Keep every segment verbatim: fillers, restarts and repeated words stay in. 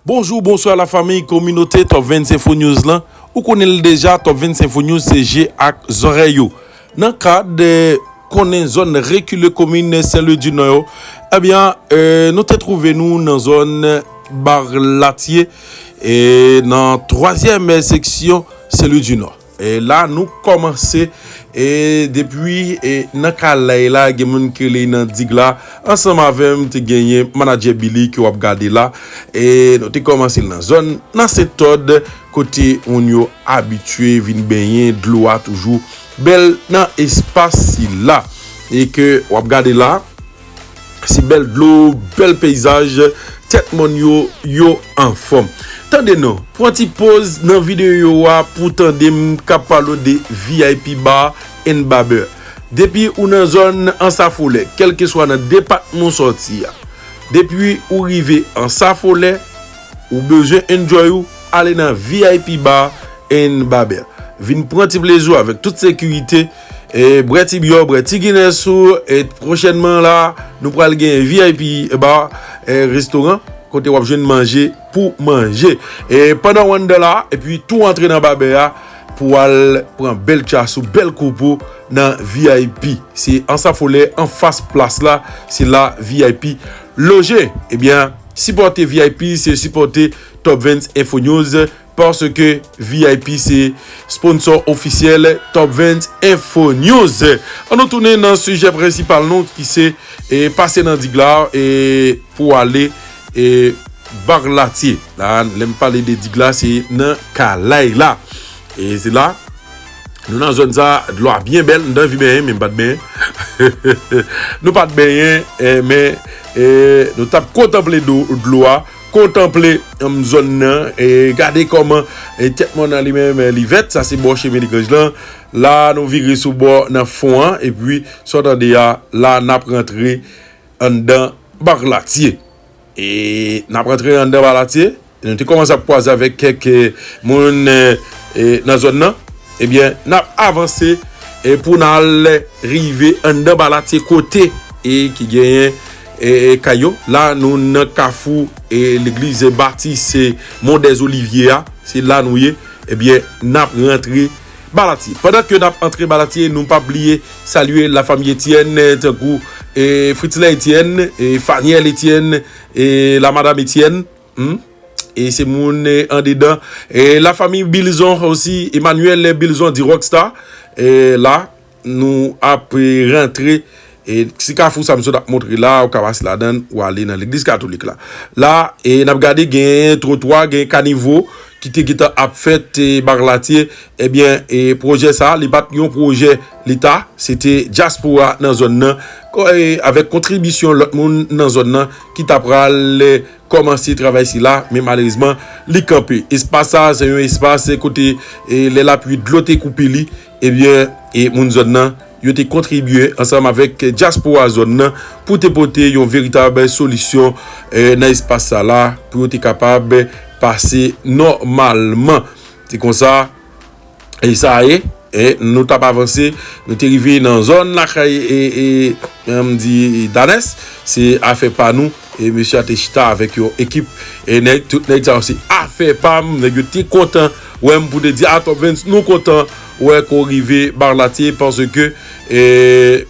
Bonjou, bonswa lafanmi kominote Top vennsenk Info News lan. Ou konnen l deja, Top vennsenk Info News se je ak zòrèy ou. Nan kad, eh, konnen zòn rekile komin Sen Lwi di Nò yo, ebyen, eh, nou te twouve nou nan zòn Barlatye, eh, nan twazyèm seksyon Sen Lwi di Nò. E la, nou kòmanse, e depi, e nan Kalay la, gen moun ki rele nan Dig la, ansanm avè m, te genyen manadjè Billy ke w ap gade la. E nou te kòmanse nan zòn, nan Sentòd, kote moun yo abitye vin benyen, dlo a toujou bèl nan espas sila. E ke w ap gade la, se bèl dlo, bèl peyizaj, tèt mòn yo, yo anfòm. Tande non, pran ti poz nan videyo a pou tande m k ap pale w de V I P Bar and Barber. Depi ou nan zòn Ansafolè, kèlkeswa nan depatman w sòti a, depi ou rive Ansafolè, ou bezwen enjoy ou, ale nan V I P Bar and Barber. Vin pran ti plezi w avèk tout sekirite, e bwè ti byè w, bwè ti Guinness ou, e pwochènman la, nou pral gen V I P Bar, e restoran, kote w ap jwenn manje pou manje. E pandan w anndan la, epi tou antre nan babè a, pou al pran bèl chas ou, bèl koup ou nan V I P. Se Ansafolè, anfas plas la, se la V I P loje. Ebyen, sipòte V I P, se sipòte Top vennsenk Info News, paske V I P se sponsor ofisyèl Top vennsenk Info News. An nou tounen nan sijè prensipal nou ki se, e, pase nan Dig la, e, pou ale, e, Barlatye. La, lè m pale de Dig la, se nan Kalay la. E se la, nou nan zòn sa, dlo a byen bèl, m t anvi benyen, men m pa t benyen. Nou pa t benyen, e, men, e, nou t ap kontanple do, dlo a, kontanple, em, zòn nan, e gade kòman, e, tèt mòn nan li menm, e, li vèt, sa se bò chemen Legranj lan. La, nou vire sou bò nan fon an, epi, sa w tande a, la, n ap rantre anndan Barlatye. E n ap rantre anndan Barlatye. Nou te kòmanse ap kwaze avèk kèk, eh, moun, eh, eh, nan zòn nan. Ebyen, n ap avanse, eh, pou n al rive anndan Barlatye kote, eh, ki genyen, eh, eh, kay yo. La, nou nan kafou, eh, legliz batis, eh, Mont des Oliviers a. Se la nou ye. Ebyen, n ap rantre Barlatye. Pandan ke n ap antre Barlatye, nou pa bliye salye lafanmi Etienne, eh, tankou, eh, Fritzley Etienne, eh, Faniel Etienne, eh, la madam Etienne, hmm? E se moun, eh, andedan. Eh, lafanmi Bilzon osi, Emmanuel Bilzon di Rockstar, eh, la, nou ap, eh, rantre. E si kafou sa m sot ap montre la, ou ka pase ladan, ou ale nan legliz katolik la. La, e n ap gade gen twotwa, gen kanivo ki te gentan ap fèt, e, Barlatye. Ebyen, e, pwojè sa, li pa t yon pwojè Leta, se te dyaspora nan zòn nan, ko-, e, avèk kontribisyon lòt moun nan zòn nan ki ta pral, e, kòmanse travay sila, men malerezman, li kanpe. Espas sa, se yon espas kote, e, lè lapli, dlo te koupe li, ebyen, e, moun zòn nan, yo te kontribye ansanm avèk dyaspora zòn nan pou te pote yon veritab solisyon, e, nan espas sa la, pou yo te kapab pase nòmalman. Se konsa, e sa ye, e nou t ap avanse, nou te rive nan zòn lakay, e, e, e, m di Danès, se afè pa nou, e mesye a te chita avèk yon ekip, e nèg, tout nèg sa yo se afè pa m, nèg yo te kontan wè m pou te di, a, Top vennsenk, nou kontan wè ke w rive Barlatye, paske, e,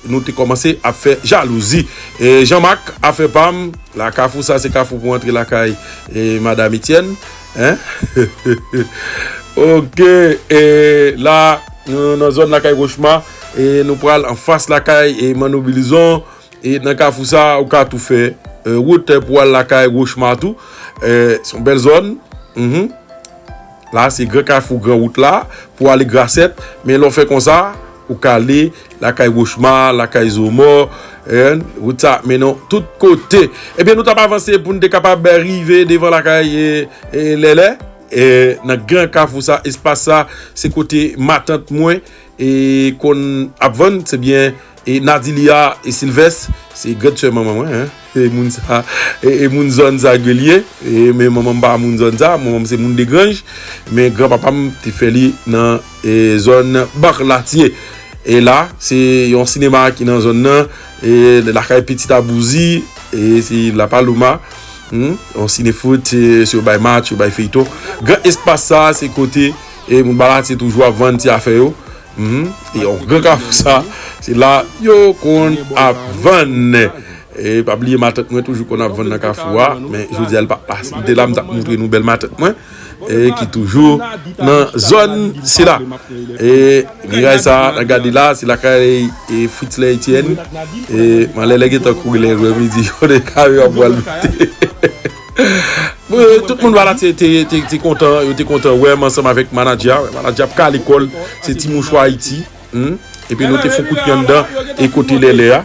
nou te kòmanse ap fè jalouzi. E Jean Marc, afè pa m, la kafou sa, se kafou pou antre lakay, e, madam Etienne. Hein? Ok, e la, nou nan zòn lakay Rochma, e nou pral anfas lakay, e Manno Bilzon, e nan kafou sa, ou ka tou fè, e, wout pou al lakay Rochma tou. E, se yon bèl zòn. Mhm. La, se gran kafou, gran wout la, pou ale Grasèt. Men lè w fè konsa, ou ka ale lakay Wochma, lakay Zomò, en, wout sa mennen w tout kote. Ebyen, nou t ap avanse pou n te kapab rive devan lakay, e, e, Lèlè. E, nan gran kafou sa, espas sa, se kote matant mwen, e, konn ap vann, se byen, e, Nadilia e Silvès, se gran sè manman mwen, en. E moun sa, e, e moun zòn sa ke l ye. E, men manman m pa moun zòn sa, manman m se moun Degranj. Men granpapa m te fè li nan, e, zòn Barlatye. E la, se yon sinema ki nan zòn nan, e lakay Pitit Abouzi, e se La Paloma. Hmm? Yon sinefoot, se, se yo bay match, yo bay feyton. Gran espas sa, se kote e moun Balatye toujou ap vann ti afè yo. Hmm? E yon gran kafou sa, se la yo konn ap vann. E pa bliye matant mwen toujou konn ap vann nan kafou a, men jodi a l pa pase. Li te la, m t ap montre nou bèl matant mwen e ki toujou nan zòn sila. E miray sa n ap gade la, se lakay e Fritzler Etienne. E m anlè lè gentan kouri lè vre midi, yo de kare ap pral moute. Bon, tout moun Balatye te, te, te kontan, yo te kontan wè m ansanm avèk manadjè a. Manadjè ap kale kò l, se ti mouchwa Ayiti. Hmm? Epi nou te fon kout pye anndan e kote Lèlè a.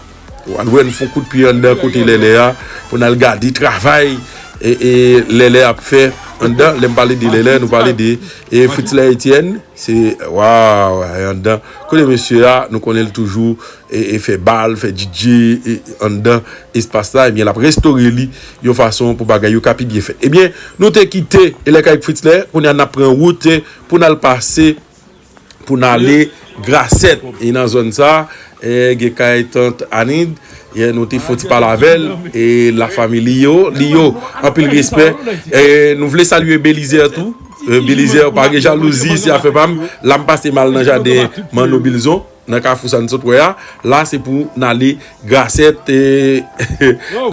Ou al wè n fon kout pye anndan kote Lèlè a pou n al gade travay e, e Lèlè ap fè anndan. Lè m pale de Lèlè, nou pale de e Fritzler Etienne. Se, waw, e anndan. Kote mesye a, nou konnen l toujou e, e fè bal, fè D J e, anndan espas la. Ebyen, l ap restore li yon fason pou bagay yo ka pi byen fèt. Ebyen, nou te kite e lè kay Fritzler, kounye a n ap pran wout e, pou n al pase pou n ale Grasèt. E nan zòn sa, e, gen kay tant Anid, e, nou te fon ti pale avè l, e lafanmi li yo, li yo, anpil respè. E, nou vle salye Belizaire tou. E, Belizaire, pa gen jalouzi, se afè pa m. La m pase m al nan jaden Manno Bilzon, nan kafou sa n sot wè a. La, se pou n ale Grasèt, e,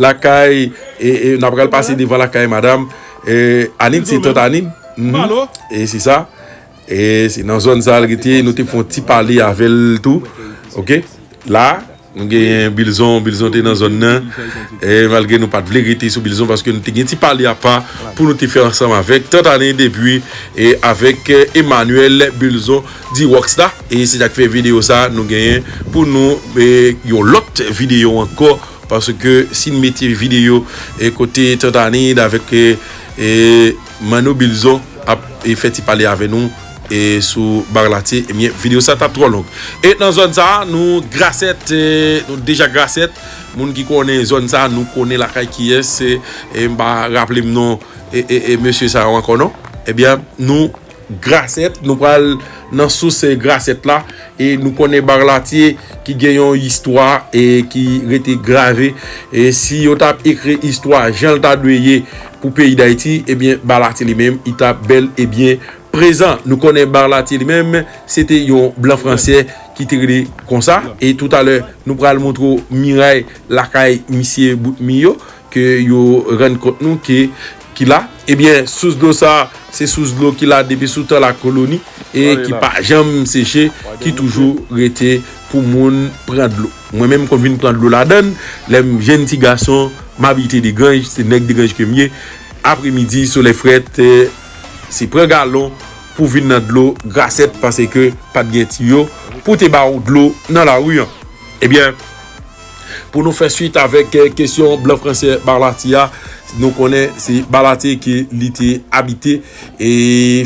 lakay, e, e, n ap pral pase devan lakay madanm, e, Anid, se tant Anid. Mhm. E se sa. E se nan zòn sa l rete, nou te fon ti pale avè l tou. Oke? La, nou genyen Bilzon, Bilzon te nan zòn nan. E malgre nou pa t vle rete sou Bilzon, paske nou te gen ti pale apa pou nou te fè ansanm avèk tant Anid epi e avèk e, Emmanuel Bilzon di Rockstar. E se sa k fè videyo sa nou genyen pou nou e, yon lòt videyo ankò. Paske si n mete videyo e, kote tant Anid avèk e, e, Manno Bilzon ap e, fè ti pale avè nou e, sou Barlatye, ebyen, videyo sa t ap twò long. E nan zòn sa, nou Grasèt, e, nou deja Grasèt. Moun ki konnen zòn sa, nou konnen lakay kiyès, e, e m pa raple m non e, e, e mesye sa yo ankò non. Ebyen, nou Grasèt, nou pral nan sous e, Grasèt la. E nou konnen Barlatye ki gen yon istwa e ki rete grave. E si yo t ap ekri istwa jan l ta dwe ye pou peyi Dayiti, ebyen, Barlatye li menm, li t ap bèl e byen prezan. Nou konnen Barlatye li menm, se te yon blan fransè ki te rele konsa. E toutalè, nou pral montre w miray lakay misye Boutmi yo, ke yo rann kont nou ke ki la. Ebyen, sous dlo sa, se sous dlo ki la depi sou tan lakoloni e ki pa janm seche, ki toujou rete pou moun pran dlo. Mwen menm, m konn vin pran dlo ladan l. Lè m jenn ti gason, m abite Degranj, se nèg Degranj ke m ye. Apremidi, solèy frèt, e, se pran galon pou vin nan dlo Grasèt, paske pa t gen tiyo pou te ba w dlo nan lari an. Ebyen, pou nou fè swit avèk, e, kesyon blan fransè Barlatye a, nou konnen se Barlatye ke li te abite, e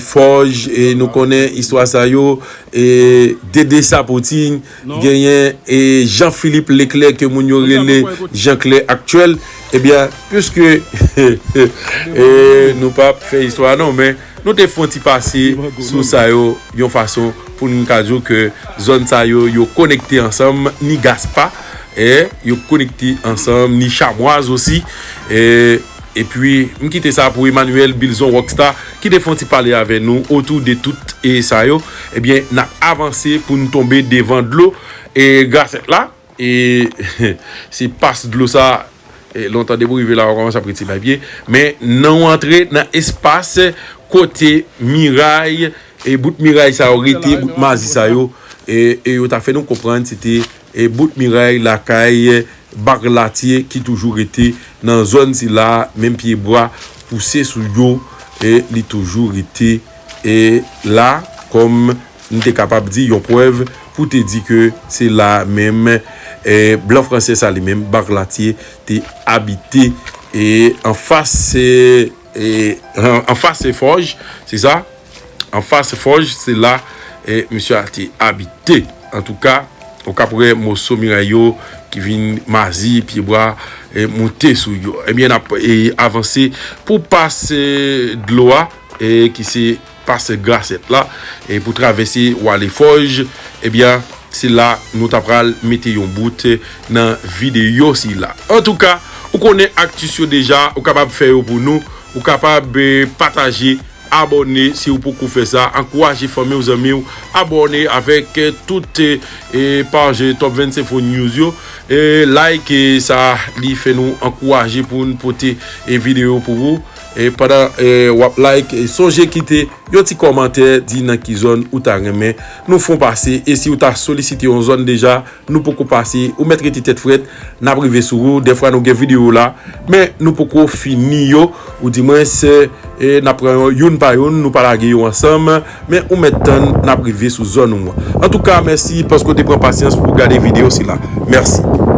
Fòj, e nou konnen istwa sa yo, e Dede Sapotin, genyen e Jean Philippe Leclerc ke moun yo rele Jean Clair aktyèl. Ebyen, piske e, nou p ap fè istwa non, men nou te fon ti pase sou sa yo yon fason pou nou ka di w ke zòn sa yo, yo konekte ansanm, ni Gaspa, e, yo konekte ansanm, ni Chamwaz osi. E, epi, m kite sa pou Emmanuel Bilzon Rockstar, ki te fon ti pale avè nou otou de tout e sa yo. Ebyen, n ap avanse pou n tonbe devan dlo e Grasèt la. E se pas dlo sa, e lontan depi w rive la, w kòmanse ap retire bay pye. Men nan w antre nan espas kote miray, e bout miray sa yo rete, bout mazi sa yo, e, e yo ta fè nou konprann se te, e bout miray lakay Barlatye ki toujou rete nan zòn sila, menm pyebwa pouse sou yo, e li toujou rete, e la, kòm n te kapab di yon prèv pou te di ke se la menm, e, blan fransè sa li menm, Barlatye, te abite, e, anfas, e, e, an, anfas Fòj, se sa? Anfas Fòj, se la, e, misye a te abite. Antouka, ou k ap wè moso miray yo ki vin mazi, pyebwa, e, moute sou yo. Ebyen, n ap, e, avanse pou pas, e, dlo a, e, ki se pas Grasèt la, e pou travèse w ale Fòj, ebyen, se la nou ta pral mete yon bout nan videyo sila. Antouka, Ou konnen aktis yo deja, ou kapab fè yo pou nou, ou kapab eh, pataje, abòne si ou poko fè sa, ankouraje fanmi w, zanmi w, abòne avèk eh, tout eh, eh, paj eh, Top vennsenk Fo News yo. Eh, like eh, sa li fè nou ankouraje pou n pote eh, videyo pou ou. Eh, pandan eh, w ap like, eh, sonje kite yon ti kòmantè, di nan ki zòn ou ta renmen nou fon pase. E si ou ta solisite yon zòn deja, nou poko pase, ou mèt rete tèt frèt, n ap rive sou ou. Dèfwa nou gen videyo la, men nou poko fini yo, ou di mwen se e n ap pran yo youn pa youn, nou pa lage yo ansanm, men ou mèt tann n ap rive sou zòn ou an. Antouka, mèsi paske w te pran pasyans pou w gade videyo sila. Mèsi.